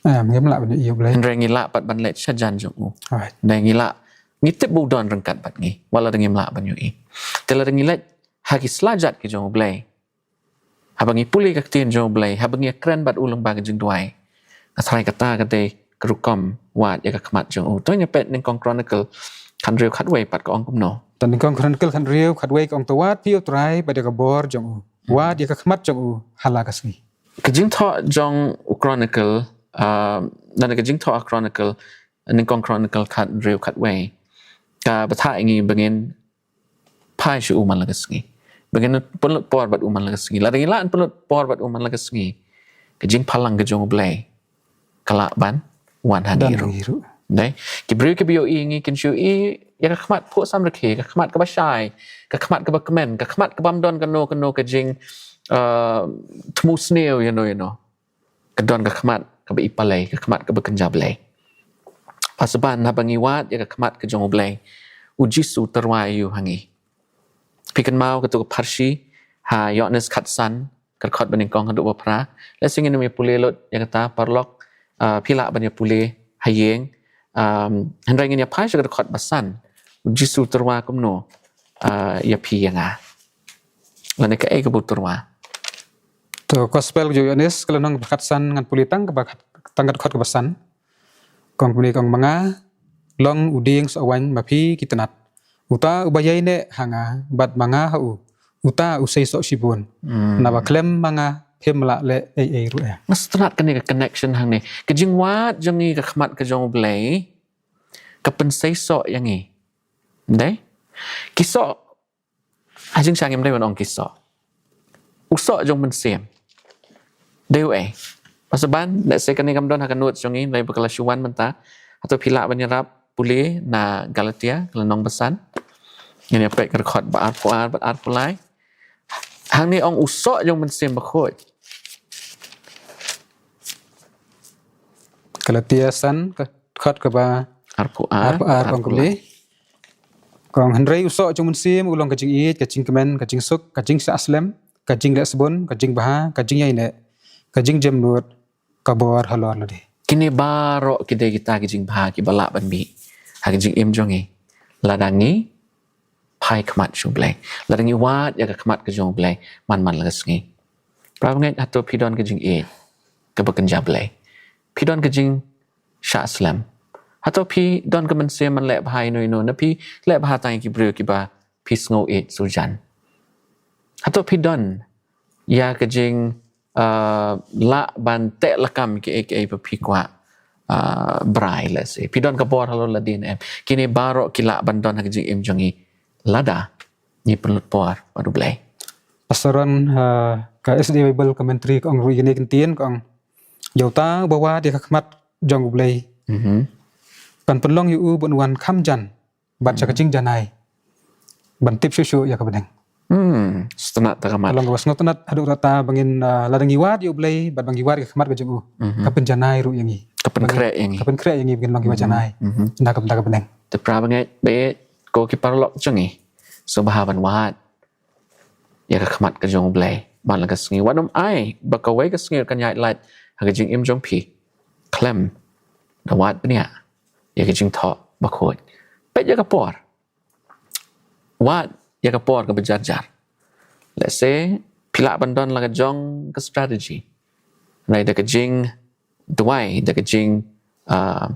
Em, ngim lah ban ïohi ïa U Blei. Hynrei ngi lah pat ban leit shajan jong u. Alright. Hynrei ngi lah, ngi tip ba u don ryngkat bad ngi, wat lada ngim lah ban ïohi. Te lada ngi leit ha ki slajat ki jong U Blei, haba ngi pule ka ktien jong U Blei, haba ngi ïakren bad u lyngba ka jingduwai, nga tharai kata ka dei ka rukom wad ïa ka khmat jong u. To ngin ïa peit Nyngkong Chronicle khathynriew khatwei pat, ka ong kumno? Ta Nyngkong Chronicle khathynriew khatwei ka ong, to wad phi ïa U Trai bad ïa ka bor jong u. Hmm. Wad ïa ka khmat jong u ha la ka sngi. Ka jingthoh jong u Chronicle, ah, lane ka jingthoh ha Chronicle, Nyngkong Chronicle khathynriew khatwei, ka batai ïa ngi ba ngin phai sha u man la ka sngi, ba ngin pynlut por bad u man la ka sngi. Lada ngi lah ban pynlut por bad u man la ka sngi, ka jingphalang ka jong U Blei ka lah ban wan ha ngi ruh. Dei, ki briew kiba ïohi ïa ngi kin shu ïohi ïa ka khmat phuh samrkhie, ka khmat kaba shai, ka khmat kaba kmen, ka khmat kaba ym don kano kano ka jing, eh, thmu sniew ïano ïano. Ka don ka khmat kaba i palei, ka khmat kaba kynja Blei. Pastor Ban, haba ngi wad ïa ka khmat ka jong U Blei, u Jisu u tyrwa ïa u ha ngi. Phi kynmaw kato ka pharshi ha Ïoannis khatsan, ka dkhot ba nyngkong haduh ba phra. Lehse ngin ym ïa pule lut ïa kata, paralok, ah, phi lah ban ïa pule ha ïing. Um, hynrei ngin ïa phai sha ka dkhot ba san. U Jisu u tyrwa kumno, ah, ïa phi ïa nga? Lane kaei kaba u tyrwa? To Gospel jong u Ïoannis ka lynnong ba khatsan, ngan pule tang kaba khat, tang ka dkhot kaba san. Ka ong kumne, ka ong, ma nga long u dieng soh waiñ, ma phi ki tnat. Uta uba ïaineh ha nga bad ma nga ha u, uta u seisoh shibun. Hmm. Naba khlem ma nga phim lah leh ei ei ruh eh. Nga sngewtynnat kane ka connection hangne. Ka jingwad jong ngi ïa ka khmat ka jong U Blei ka pynseisoh ïa ngi. Dei? Ki soh, ha jingshisha ngim dei ban ong ki soh. U soh jong u mynsiem dei uei? Pasaban, let's say kane kam don ha ka notes jong ngi, hynrei ba ka la shu wan mynta. Hato phi lah ban ïarap pule na Galatia, ka lynnong ba san. Ngin ïa peit ka dkhot ba arphew ar bad arphew lai. Hangne ong u soh jong u Mynsiem Bakhuid. Galatia san, ka dkhot kaba arphew ar, arphew ar, arphew lai. Ka ong, hynrei u soh jong u Mynsiem u long ka jingïeit, ka jingkmen, ka jingsuk, ka jingshah slem, ka jingleh sbun, ka jingbha, ka jingïaineh, ka jingjemnud, ka bor halor lade. Kine baroh ki dei kita ki jingbha kiba lah ban mih ha ka jingim jong ngi lada ngi phai khmat sha U Blei, lada ngi wad ïa ka khmat ka jong U Blei man man la ka sngi. Para bangeit, hato phi don ka jingïeit kaba kynja Blei? Phi don ka jingshah slem? Hato phi don ka mynsiem ban leh bha ïano ïano, ne phi leh bha tang ïa ki briew kiba phi sngew ïeit shu jan? Hato phi don ïa ka jing, uh, lah ban teh lakam kiei kiei ba phi kwah, uh, brai, let's say? Phi don ka bor halor lade ne em? Kine baroh ki lah ban don ha ka jingim jong ngi lada ngi pynlut por bad U Blei. Pastor Ron, uh, ka S D A Bible commentary ka ong ruh ïa kine ki ktien, ka ong, ïa uta uba wad ïa ka khmat jong U Blei, mhm, kan pynlong ïa u ban wan kham jan bad sha ka, mhm, jingjanai ban tip shuh shuh ïa ka bneng. Hmm, sngewtynnat ta ka mat. Ka long kaba sngewtynnat haduh katta ba ngin, ah, lada ngi wad ïa U Blei bad ba ngi wad ïa ka khmat ka jong u, mhm, ka pynjanai ruh ïa ngi. Ka pynkhreh ïa ngi. Ka pynkhreh ïa ngi ba ngin long kiba, mhm, janai, mhm, na ka bynta ka bneng. Te para bangeit, bad ko ki paralok jong ngi, sngewbha ban wad ïa ka khmat ka jong U Blei man la ka sngi. Wat nym ai ba kawei ka sngi kan ïaid lait ha ka jingim jong phi khlem da wad bniah ïa ka jingthoh bakhuid. Peit ïa ka por. Wad ïa ka por kaba jar jar. Let's say phi lah ban don la ka jong ka strategy, lane da ka jingduwai, da ka jing, ah,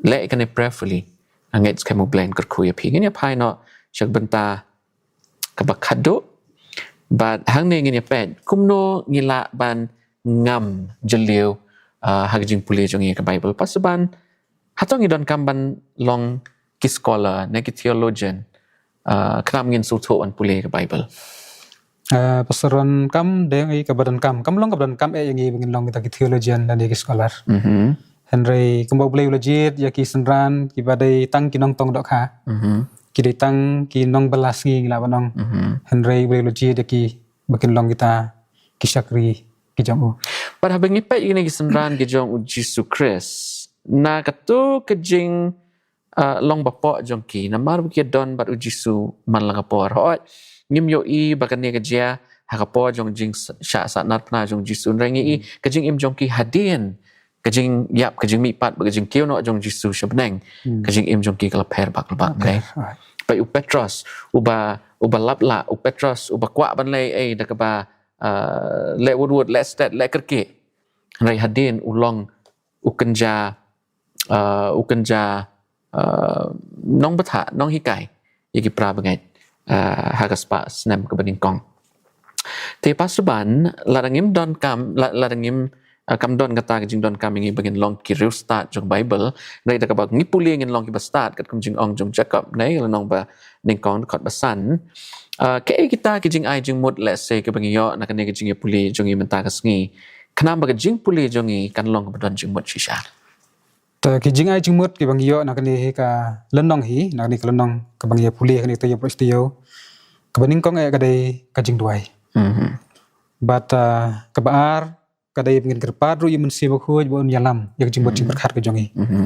leh kane prayerfully. Nga ngeit skhem U Blei un kyrkhu ïa phi. Ngin ïa phai noh sha ka bynta kaba khatduh. Bad hangne ngin ïa peit kumno ngi lah ban ngam jylliew, ah, ha ka jingpule jong ngi ïa ka Bible. Pasaban, hato ngi donkam ban long ki scholar ne ki theologian, ah, khnang ba ngin sngewthuh ban pule ïa ka Bible? Ah, Pastor Ron, kam dei kaba donkam, kam long kaba donkam eh ïa ngi ba ngin long kita ki theologian lane ki scholar. Mhm. Hynrei kumba U Blei u la jied ïa ki synran kiba dei tang ki nongtong dohkha. Mhm. Ki dei tang ki nongbylla sngi ngi lah ban ong. Mhm. Hynrei U Blei u la jied ïa ki ba kin long kita ki shakri ki jong u. Bad haba ngi peit ïa kine ki synran ki jong U Jisu Khrist, na kato ka jing, ah, long bapoh jong ki, namar ba ki don bad U Jisu man la ka por. Hooid, ngim ïohi ba kane ka jia ha ka por jong jingshah sahnarphna jong U Jisu, hynrei ngi i ka jingim jong ki hadien ka jingïap, ka jingmihpat bad ka jingkiew noh jong U Jisu sha bneng, hmm, ka jingim jong ki ka la pher bak la bak. Okay. Peit U Petros, uba, uba lap lah, U Petros uba kwah ban leh ei da kaba, ah, leh wut wut, leh stet, leh kyrkieh. Hynrei hadien u long, u kynja, ah, u kynja, ah, nongbthah, nonghikai ïa ki para bangeit, ah, ha ka spah snem kaba nyngkong. Te pasaban, lada ngim donkam, la-, lada ngim, ah, kam don kata ka jingdonkam ïa ngi ba ngin long ki riewstad jong Bible, hynrei da kaba ngi pule ngin long kiba stad, katkum jingong jong Jakob, ne, lynnong ba nyngkong, dkhot ba san. Ah, kaei kita ki jingai jingmut, let's say, kaba ngi ïoh na kane ka jingïapule jong ngi mynta ka sngi, khnang ba ka jingpule jong ngi kan long kaba don jingmut shisha? Te ki jingai jingmut kiba ngi ïoh na kane ka lynnong hi, na kane ka lynnong kaba ngi ïapule, kane ka taïew baroh shi taïew, kaba nyngkong eh ka dei ka jingduwai. Mhm. Bad, ah, kaba ar ka dei ba ngin kyrpad ruh ïa U Mynsiem Bakhuid ba un ïalam ïa ka jingmut, mhm, jingpyrkhat ka jong ngi. Mhm.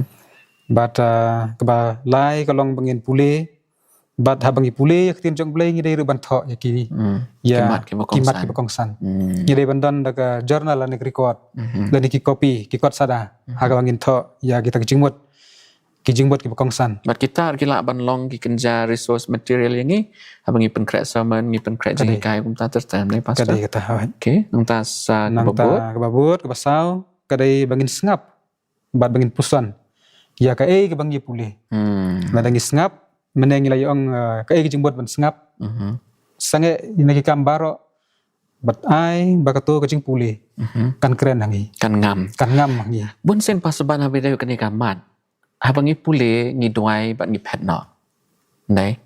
Bad, ah, kaba lai ka long ba ngin pule, bad haba ngi pule ïa ka ktien jong U Blei ngi dei ruh ban thoh ïa ki, hmm, ïa ki mat kiba kongsan. Ki mat kiba kongsan. Hmm. Ngi dei ban don da ka journal lane ka record, mhm, lane ki copy, ki kot sada, mhm, ha kaba ngin thoh ïa kita ki jingmut, ki jingmut kiba kongsan. Bad kita ruh ki lah ban long ki kynja resource material ïa ngi haba ngi pynkhreh sermon, ngi pynkhreh, ka dei, jinghikai, kumta ter ter, ne, Pastor? Ka dei kata, hooid. Okay, nangta sa kaba bud, nangta kaba bud, kaba saw ka dei ba ngin sngap bad ba ngin puson ïa kaei kaba ngi pule. Hmm. Lada ngi sngap, mynne ngi la ïa ong, eh, kaei ka jingmut ban sngap. Mhm. Sangeh ïa kine ki kam baroh, bad ai ba kato ka jingpule, mhm, kan kren ha ngi. Kan ngam. Kan ngam ha ngi. Bun sien, Pastor, ban haba dei kane ka mat, haba ngi pule, ngi duwai bad ngi phet noh. Dei.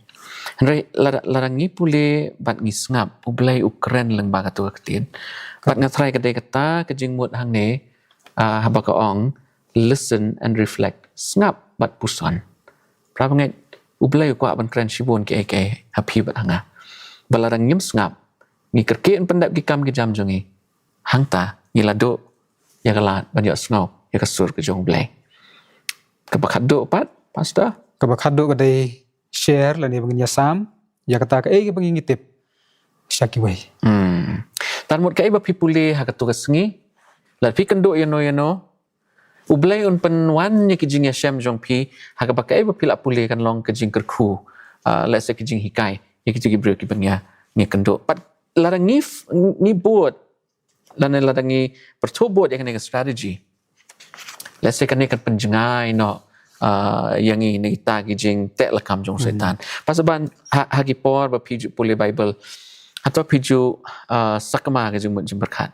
Hynrei lada, lada ngi pule bad ngi sngap, U Blei u kren lyngba kato ka ktien. Bad nga tharai ka dei kata ka jingmut hangne, ah, haba ka ong, "Listen and reflect." Sngap bad puson. Para bangeit, U Blei u kwah ban kren shibun kiei kiei ha phi bad ha nga. Ba lada ngim sngap, ngi kyrkieh ban pyndep ki kam ki jam jong ngi, hangta ngi la duh ïa ka lad ban ïohsngew ïa ka sur ka jong U Blei. Kaba khatduh pat, Pastor? Kaba khatduh ka dei share lane ba ngin ïasam ïa kata kaei kaba ngi tip sha kiwei. Hmm. Tang mut kaei ba phi pule ha kato ka sngi, lada phi kynduh ïano ïano, U Blei un pynwan ïa ki jingïashem jong phi ha kaba kaei ba phi la pule kan long ka jingkyrkhu, ah, lehse ki jinghikai ïa kito ki briew kiba ngi ïakynduh. Pat lada ngi f-, ngi bud, lane lada ngi pyrthuh bud ïa kane ka strategy, lehse kane kan pynjngai noh, ah, ïa ngi na kita ki jingteh lakam jong Soitan. Pasaban ha, ha ki por ba phi ju pule Bible, hato phi ju, ah, sakma ka jingmut jingpyrkhat?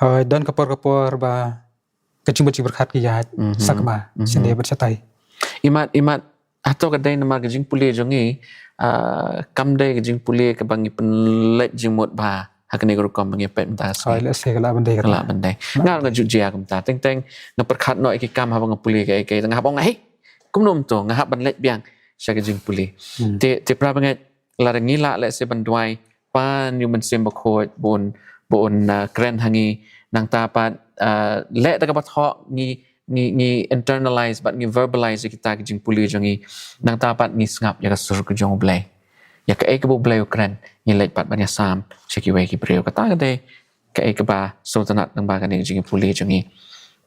Hooid, don ka por ka por ba ka jingmut jingpyrkhat ka ïaid sakma shane bad shatai. Imat, imat, hato ka dei namar ka jingpule jong ngi, ah, kam dei ka jingpule kaba ngi pynleit jingmut bha ha kane ka rukom ba ngi peit mynta ka sngi? Hooid, lehse ka lah ban dei kata. Ka lah ban dei. Nga ruh nga ju jia kumta. Teng teng nga pyrkhat noh ïa ki kam haba nga pule kaei kaei, nga hap ong, "Hei, kumno mynta nga hap ban leit biang sha ka jingpule." Te, te para bangeit, lada ngi lah lehse ban duwai, pan ïa U Mynsiem Bakhuid ba un, ba un, ah, kren ha ngi, nangta pat, ah, leh da kaba thoh ngi, ngi, ngi internalize bad ngi verbalize ïa kita ki jingpule jong ngi, nangta pat ngi sngap ïa ka sur ka jong U Blei. Ïa kaei kaba U Blei u kren, ngi leit pat ban ïasam sha kiwei ki briew. Kata ka dei kaei kaba sngewtynnat lyngba kane ka jingpule jong ngi.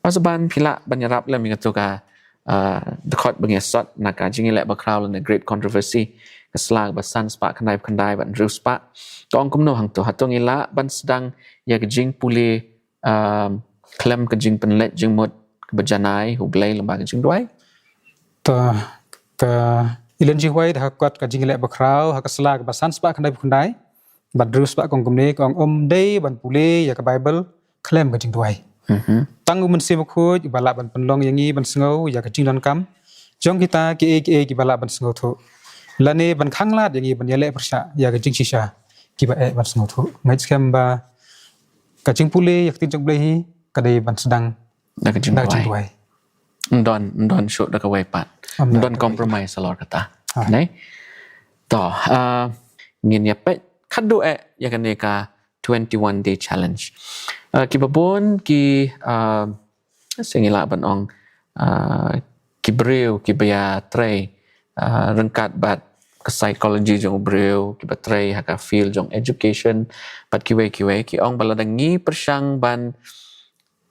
Pasaban phi lah ban ïarap lem ïa kato ka, ah, dkhot ba ngi ïasot na ka Jingïaleh Bakhraw lane Great Controversy, ka sla kaba san spah khyndai phew khyndai bad hynriew spah. Ka ong kumno hangto, hato ngi lah ban sdang ïa ka jingpule, ah, khlem ka jingpynleit jingmut kaba janai ha U Blei lyngba ka jingduwai? Ta, ka Ellen G. White ha ka kot ka Jingïaleh Bakhraw ha ka sla kaba san spah khyndai phew khyndai bad hynriew spah ka ong kumne, ka ong, ym dei ban pule ïa ka Bible khlem ka jingduwai. Tang U Mynsiem Bakhuid uba lah ban pynlong ïa ngi ban sngew ïa ka jingdonkam jong kita kiei kiei kiba lah ban sngewthuh, lane ban khanglad ïa ngi ban ïaleh pyrshah ïa ka jingshisha kiba eh ban sngewthuh. Ngeit skhem ba ka jingpule ïa ka ktien jong U Blei hi ka dei ban sdang da ka jingduwai. Ym don, ym don shuh da kawei pat. Ym don compromise halor kata. Nai? To, ah, ngin ïa peit khadduh eh ïa kane ka twenty-one day challenge. Ah, kiba bun ki, ah, sngewlah ban ong, ah, ki briew kiba ïatrei, ah, ryngkat bad ka psychology jong u briew, kiba trei ha ka field jong education bad kiwei kiwei, ki ong ba lada ngi pyrshang ban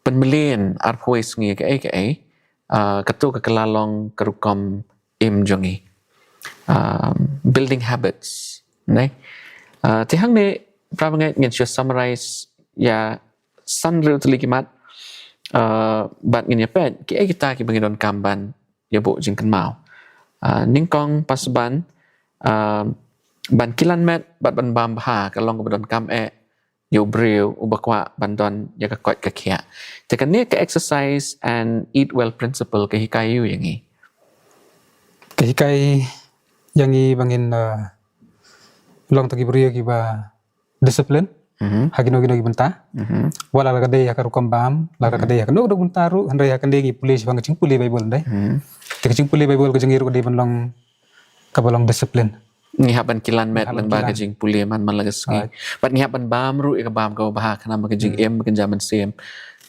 pynmlien arphew sngi kaei kaei, ah, kato ka kylla long ka rukom im jong ngi. Ah, building habits, ne? Ah, te hangne, para bangeit, ngin shu summarize ïa san hynriew tylli ki mat, ah, bad ngin ïa peit kiei kita kiba ngi donkam ban ïa buh jingkynmaw. Ah, nyngkong, pasaban, ah, ban kilan met bad ban bam bha ka long kaba donkam eh ïa u briew uba kwah ban don ïa ka koit ka khiah. Te kane ka exercise and eat well principle ka hikai aïu ïa ngi? Ka hikai ïa ngi ba ngin, uh, long tang ki briew kiba discipline ha kino kino ki bynta. Wat la ka dei ha ka rukom bam, la ka dei ha kano kano ka bynta ruh, hynrei ha kane ngi pule shaphang ka jingpule Bible, dei. Te ka jingpule Bible ka jong ngi ruh ka dei ban long kaba long discipline. Ngi hap ban kilan met lyngba ka jingpule man man la ka sngi. Bad ngi hap ban bam ruh ïa ka bam kaba bha, khnang ba ka jingim, ba ka jingim mynsiem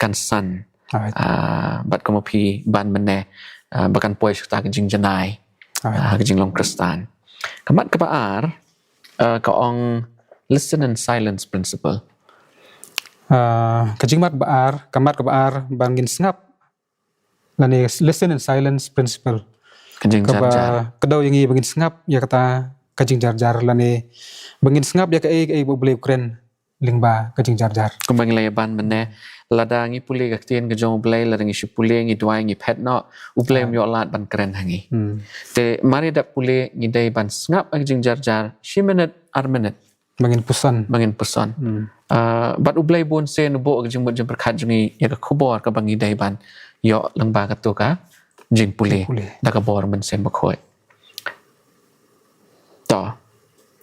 kan san. Ah, bad kumba phi ban mynne, ah, ba kan poi sha kata ka jingjanai, ah, ka jinglong Khristan. Ka mat kaba ar, ah, ka ong listen in silence principle. Ah, ka jingmat ba ar, ka mat kaba ar, ba ngin sngap lane listen in silence principle. Ka jingjarjar. Kaba ka dei ïa ngi ba ngin sngap ïa kata ka jingjarjar lane ba ngin sngap ïa kaei kaei ba U Blei u kren lyngba ka jingjarjar. Kumba ngi la ïa ban mynne, lada ngi pule ka ktien ka jong U Blei, lada ngi shu pule, ngi duwai, ngi phet noh, U Blei um ïoh lad ban kren ha ngi. Te mar ïa dep pule ngi dei ban sngap ha ka jingjarjar shi minit, ar minit. Ba ngin puson. Ba ngin puson. Ah, bad U Blei bun sien u buh ka jingmut jingpyrkhat jong ngi ïa ka khubor kaba ngi dei ban ïoh lyngba kato ka jingpule da ka bor Mynsiem Bakhuid. To.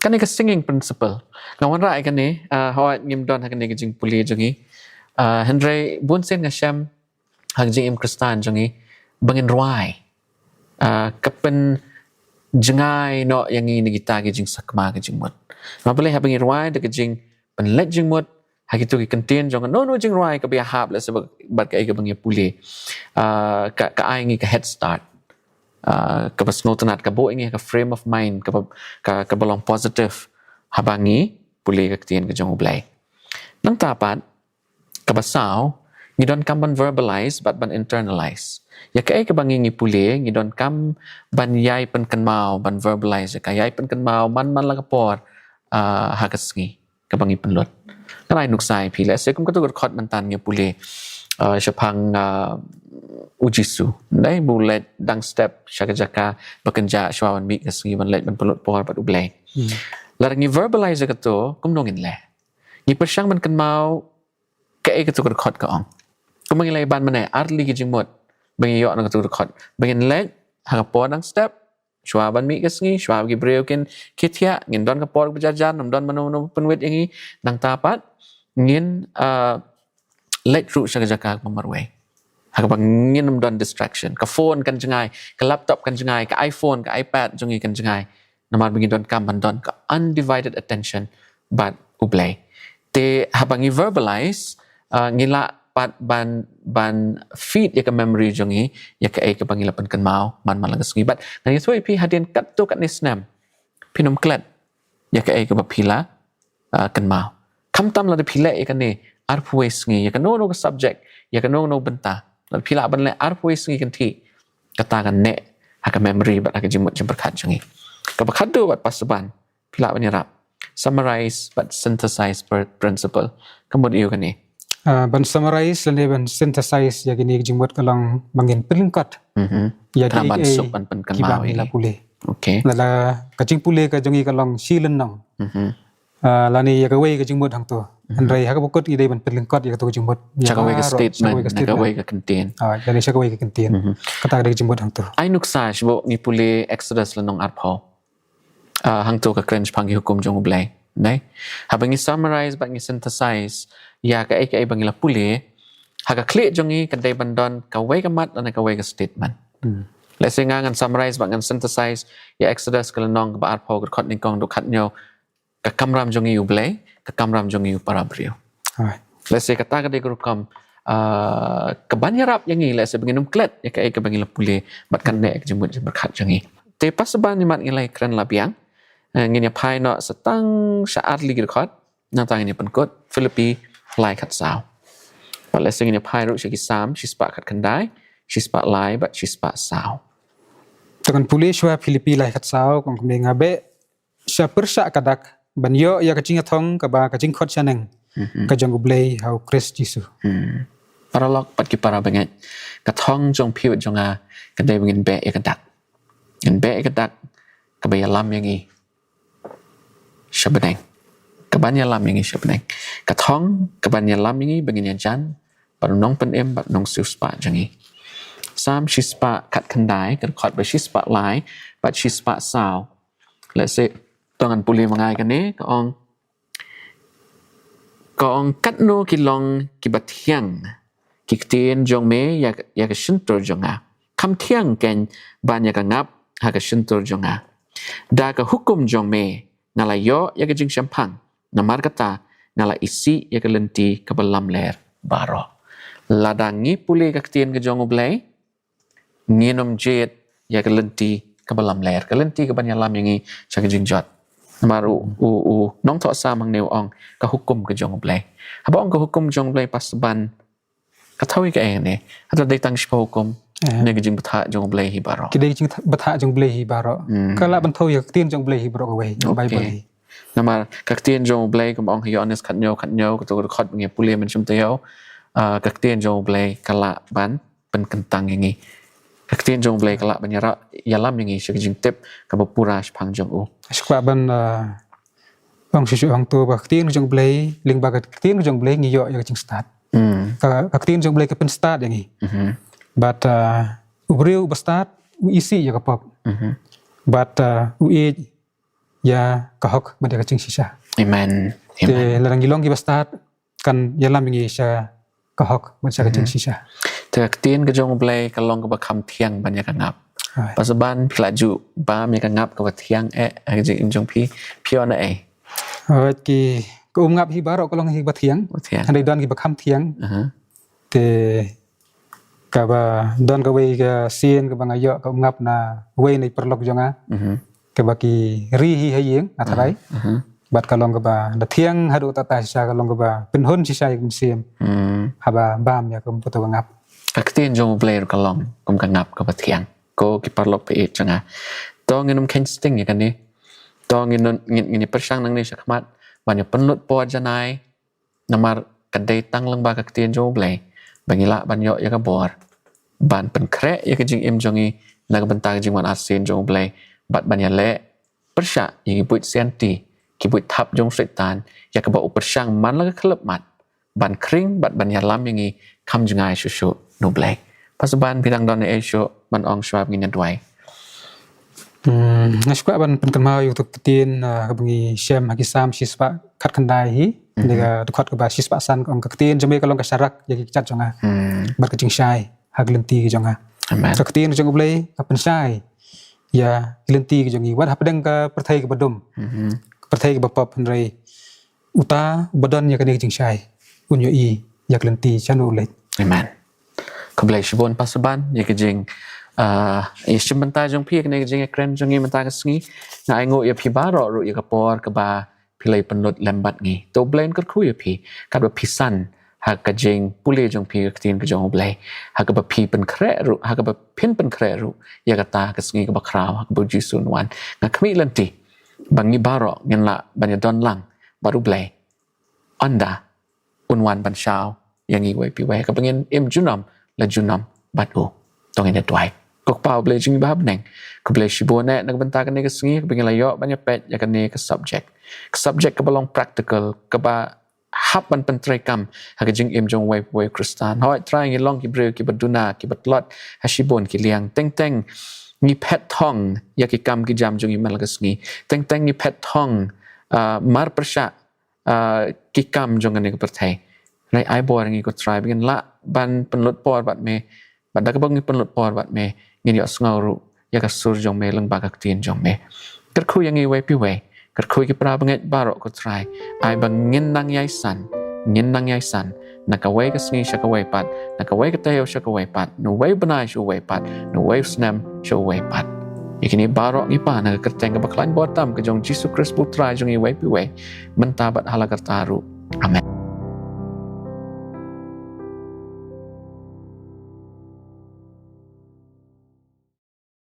Kane ka singing principle. Nga wanrah ïa kane, ah, hooid ngim don ha kane ka jingpule jong ngi. Ah, hynrei bun sien nga shem ha ka jingim Khristan jong ngi ba ngin rwai. Ah, ka pynjngai noh ïa ngi na kita ki jingsakma ka jingmut. Namar balei haba ngi rwai da ka jingpynleit jingmut ha kito ki kyntien jong kano kano jingrwai kaba ïahap lehse bad kaei kaba ngi pule. Ah, ka, ka ai ngi ka head start. Ah, kaba sngewtynnat ka buh ïa ngi ha ka frame of mind kaba, ka, kaba long positive haba ngi pule ka ktien ka jong U Blei. Nangta pat, kaba saw, ngi donkam ban verbalize bad ban internalize. Ïa kaei kaba ngi ngi pule, ngi donkam ban ïai pynkynmaw, ban verbalize ïa ka, ïai pynkynmaw man man la ka por, ah, ha ka sngi kaba ngi pynlut. Ngan ai nuksa ïa phi, lehse kum kato ka dkhot mynta ngi pule, ah, shaphang, ah, U Jisu. Dei ba u leit dang step sha ka jaka ba kynjah shuwa ban mih ka sngi ban leit ban pynlut por bad U Blei. Lada ngi verbalize ïa kato, kumno ngin leh? Ngi pyrshang ban kynmaw kaei kato ka dkhot ka ong. Kumba ngi la ïa ban mynne, ar tylli ki jingmut ba ngi ïoh na kato ka dkhot. Ba ngin leit ha ka por dang step, shuwa ban mih ka sngi, shuwa ba ki briew kin khie thiah, ngin don ka por ba jar jar, ym don mano mano pynwit ïa ngi. Nangta pat ngin, ah, leit ruh sha ka jaka kaba marwei ha kaba ngin ym don distraction. Ka phone kan jngai, ka laptop kan jngai, ka iPhone, ka iPad jong ngi kan jngai. Namar ba ngi donkam ban don ka undivided attention bad U Blei. Te haba ngi verbalize, ah, ngi lah pat ban, ban feed ïa ka memory jong ngi ïa kaei kaba ngi la pynkynmaw man man la ka sngi. Bad ngan ïathuh ïa phi, hadien katto katne snem phin ym klet ïa kaei kaba phi la, ah, kynmaw. Khamtam lada phi leh ïa kane arphew wei sngi, ïa kano kano ka subject, ïa kano kano ka bynta, lada phi lah ban leh arphew wei sngi kynthih, kata kan neh ha ka memory bad ha ka jingmut jingpyrkhat jong ngi. Kaba khatduh bad pasaban, phi lah ban ïarap, summarize bad synthesize pr-, principle. Ka mut aïu kane? Ah, ban summarize lane ban synthesize ïa kine ki jingmut ka long ba ngin pynlyngkot ïa kiei kiei kiba ngi la pule. Okay. Lada ka jingpule ka jong ngi ka long shi lynnong, ah, lane ïa kawei ka jingmut hangto. Hynrei ha kaba kut ngi dei ban pynlyngkot ïa kato ka jingmut, ïa kawei ka statement, ïa kawei ka kyntien. Ah, lane sha kawei ka kyntien. Kata ka dei ka jingmut hangto. Ai nuksa, shibun ngi pule Exodus lynnong arphew. Ah, hangto ka kren shaphang ki hukum jong U Blei. Dei, haba ngi summarize bad ngi synthesize ïa kaei kaei ba ngi la pule, ha ka khlieh jong ngi ka dei ban don kawei ka mat lane kawei ka statement. Lehse nga ngan summarize bad ngan synthesize ïa Exodus ka lynnong kaba arphew, ka dkhot nyngkong haduh khathynñiew: Ka kamram jong ngi U Blei, ka kamram jong ngi u para briew. Lehse kata ka dei ka rukom, ah, kaban ïarap ïa ngi, lehse ba ngin ym klet ïa kaei kaba ngi la pule bad kan neh ha ka jingmut jingpyrkhat jong ngi. Te pasaban, imat ngi la ïakren la biang, eh, ngin ïa phai noh sa tang sha ar tylli ki dkhot, nangta ngin ïa pynkut. Philippi lai khatsaw. Bad lehse ngin ïa phai ruh sha ki Salm shispah khatkhyndai, shispah lai bad shispah saw. Te ngan pule shuwa Philippi lai khatsaw, ka ong kumne: Nga beh sha pyrshah ka dak ban ïoh ïa ka jingïathong kaba ka jingkhot shaneng ka jong U Blei ha U Khrist Jisu. Paralok bad ki para bangeit, ka thong jong phi bad jong nga ka dei ba ngin beh ïa ka dak. Ngin beh ïa ka dak kaba ïalam ïa ngi sha bneng. Kaban ïalam ïa ngi sha bneng. Ka thong kaban ïalam ïa ngi ba ngin ïajan bad u Nongpynim bad u Nongsiewspah jong ngi. Salm shispah khatkhyndai, ka dkhot ba shispah lai bad shispah saw. Lehse to ngan pule ma nga ïa kane, ka ong, ka ong: Katno ki long kiba thiang ki ktien jong me ïa, ïa ka shyntur jong nga! Kham thiang keiñ ban ïa ka ngap ha ka shyntur jong nga. Da ka hukum jong me nga la ïoh ïa ka jingshemphang, namar kata nga la isih ïa ka lynti kaba lamler baroh. Lada ngi pule ka ktien ka jong U Blei, ngin ym jied ïa ka lynti kaba lamler, ka lynti kaban ïalam ïa ngi sha ka jingjot. Namar u, u, u nongthoh Salm hangne u ong, ka hukum ka jong U Blei. Haba ong ka hukum jong U Blei, pasaban, ka thaw ïa kaei ne? Hato dei tang shiphew hukum? Ne ka jingbthah jong U Blei hi baroh. Ki dei ka jingbthah jong U Blei hi baroh. Ka lah ban thaw ïa ka ktien jong U Blei hi baroh kawei, ka Baibl hi. Namar ka ktien jong U Blei, kumba ong ha Ïoannis khathynñiew khathynñiew, kato ka dkhot ba ngi pule mynshem taïew, ah, ka ktien jong U Blei ka lah ban pynkyntang ïa ngi. Ka ktien jong U Blei ka lah ban ïarap, ïalam ïa ngi sha ka jingtip kaba pura shaphang jong u. Shu kwah ban, ah, ong shuh shuh hangto ba ka ktien jong U Blei, lyngba ka ktien jong U Blei ngi ïoh ïa ka jingstad. Ka, ka ktien jong U Blei ka pynstad ïa ngi. Bad, ah, u briew uba stad u isih ïa ka pop. Bad, ah, u ïeit ïa ka hok bad ïa ka jingshisha. Amen. Te lada ngi long kiba stad, kan ïalam ïa ngi sha ka hok bad sha ka jingshisha. Te ka ktien ka jong U Blei ka long kaba kham thiang ban ïa ka ngap. Pasaban phi la ju bam ïa ka ngap kaba thiang eh ha ka jingim jong phi, phi ïoh na ei? Ki, ka umngap hi baroh ka long hi ba thiang. Ba thiang. Hynrei don kiba kham thiang. Te kaba don kawei ka sien kaba nga ïoh ka umngap na wei na i paralok jong nga. Kaba ki ri hi ha ïing, nga tharai. Bad ka long kaba da thiang haduh katta shisha, ka long kaba pynhun shisha ïa ka mynsiem. Haba bam ïa ka kum kato ka ngap. Ka ktien jong U Blei ruh ka long kum ka ngap kaba thiang. Ko ki paralok ba ïeit jong nga, to ngin ym kheiñ sting ïa kane. To ngin, ngin, ngin ïa pyrshang nangne shakhmat ban ïa pynlut por janai. Namar ka dei tang lyngba ka ktien jong U Blei ba ngi lah ban ïoh ïa ka bor ban pynkhreh ïa ka jingim jong ngi na ka bynta ka jingwan arsien jong U Blei, bad ban ïaleh pyrshah ïa ki buit sianti, ki buit thap jong Soitan, ïa kaba u pyrshang man la ka khyllipmat ban khring bad ban ïalam ïa ngi kham jngai shuh shuh na U Blei. Pasaban phi dang don ei shuh ban ong shuwa ba ngin ïa duwai? Hmm, nga shu kwah ban pynkynmaw ïa uto ka ktien, ah, kaba ngi shem ha ki Salm shispah khatkhyndai hi. Ïa ka dkhot kaba shispah san ka ong, ka ktien jong me ka long ka sharak ïa ki kjat jong nga, bad ka jingshai ha ki lynti ki jong nga. Amen. Ka ktien jong U Blei ka pynshai ïa ki lynti ki jong ngi wat hapdeng ka pyrthei kaba dum, ka pyrthei kaba pop, hynrei uta uba don ïa kane ka jingshai un ïohi ïa ka lynti shano u leit. Amen. Khublei shibun Pasaban ïa ka jing, ah, ïa shim bynta jong phi ïa kane ka jingïakren jong ngi mynta ka sngi. Nga ainguh ïa phi baroh ruh ïa ka por kaba phi la ïa pynlut lem bad ngi. To U Blei un kyrkhu ïa phi katba phi san ha ka jingpule jong phi ka ktien ka jong U Blei, ha kaba phi pynkhreh ruh, ha kaba phin pynkhreh ruh ïa kata ka sngi kaba khraw, ha kaba U Jisu un wan. Nga khmih lynti ba ngi baroh ngin lah ban ïadon lang bad U Blei ynda un wan ban shaw ïa ngi uwei pa uwei, kaba ngin im junom la junom bad u. To ngin ïa duwai. Ko Kpa U Blei jong ngi ba ha bneng, khublei shibun eh na ka bynta kane ka sngi kaba ngi la ïoh ban ïa peit ïa kane ka subject. Ka subject kaba long practical, kaba hap ban pyntreikam ha ka jingim jong uwei pa uwei u Khristan. Hooid Trai, ngi long ki briew kiba duna, kiba tlot ha shibun ki liang. Teng teng ngi phet thong ïa ki kam ki jam jong ngi man la ka sngi. Teng teng ngi phet thong, ah, mar pyrshah, ah, ki kam jong kane ka pyrthei. Hynrei ai bor ïa ngi ko Trai ba ngin lah ban pynlut por bad me, bad da kaba ngi pynlut por bad me ngin ïohsngew ruh ïa ka sur jong me lyngba ka ktien jong me. Kyrkhu ïa ngi uwei pa uwei, kyrkhu ïa ki para bangeit baroh ko Trai. Ai ba ngin nang ïai san, ngin nang ïai san na kawei ka sngi sha kawei pat, na kawei ka taïew sha kawei pat, na uwei u bnai sha uwei pat, na uwei u snem sha uwei pat. Ïa kine baroh ngi pan ha ka kyrteng kaba khlaiñ bor tam ka jong U Jisu Khrist U Trai jong ngi uwei pa uwei, mynta bad ha la karta ruh. Amen.